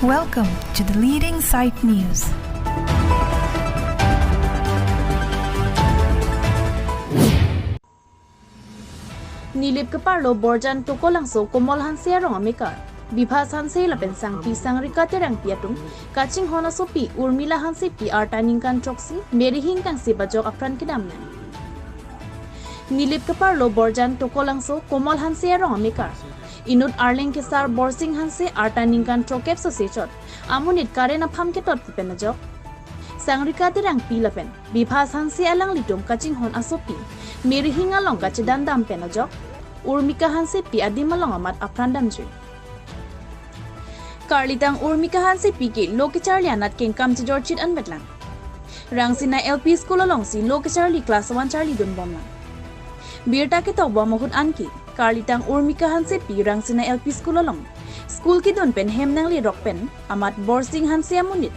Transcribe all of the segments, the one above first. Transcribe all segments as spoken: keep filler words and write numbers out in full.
Welcome to the leading site news. Nilip keparlo Borjan Tokolangso Komol Hanse arong amekar Bibhas Hanse lapen Sangpi Sangrika Terangpi atum kachinghon asopi Urmila Hansepi arta ningkan throksi Merihing kangsep ajok apran kedam nang. Nilip keparlo Borjan Tokolangso Komol Hanse arong amekar inut arleng kesar Borsing Hanse arta ningkan throkep sose chot amonit current apham ketotpi pen ajok Sangrika Terangpi lapen Bibhas Hanse alanglitum kachinghon asopi Merihing along kachedan dam pen ajok Urmika Hansepi adim along amat apran damjui. Karlitang Urmika Hansepi ke lo kecharli anat kengkam chejorchit anvetlang. Rangsina L P School alongsi lo kecharli class one charlidun bomlang. Birta ketokbom ahut anke karlitang Urmika Hansepi Rangsina L P School along school kedun pen hem nanglerok pen amat Borsing Hanse amonit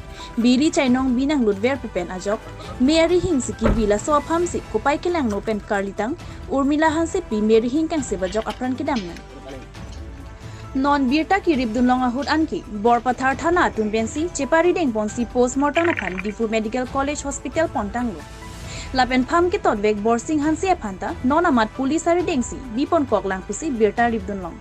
biri chainong bi nanglutverpi pen ajok Merihing si kebi, laso aphamsi kopai kelangno pen karlitang Urmila Hansepi Merihing kangsep ajok apran kedam nang. Non birta keripdunlong ahut anke Borpathar Thana atum pensi cheparidengponsi postmortem aphan Diphu Medical College Hospital pontanglo. Lapen pham ketotvek Borsing Hanse aphanta non amat police aridengsi biponkoklang pusi birta ripdunlong.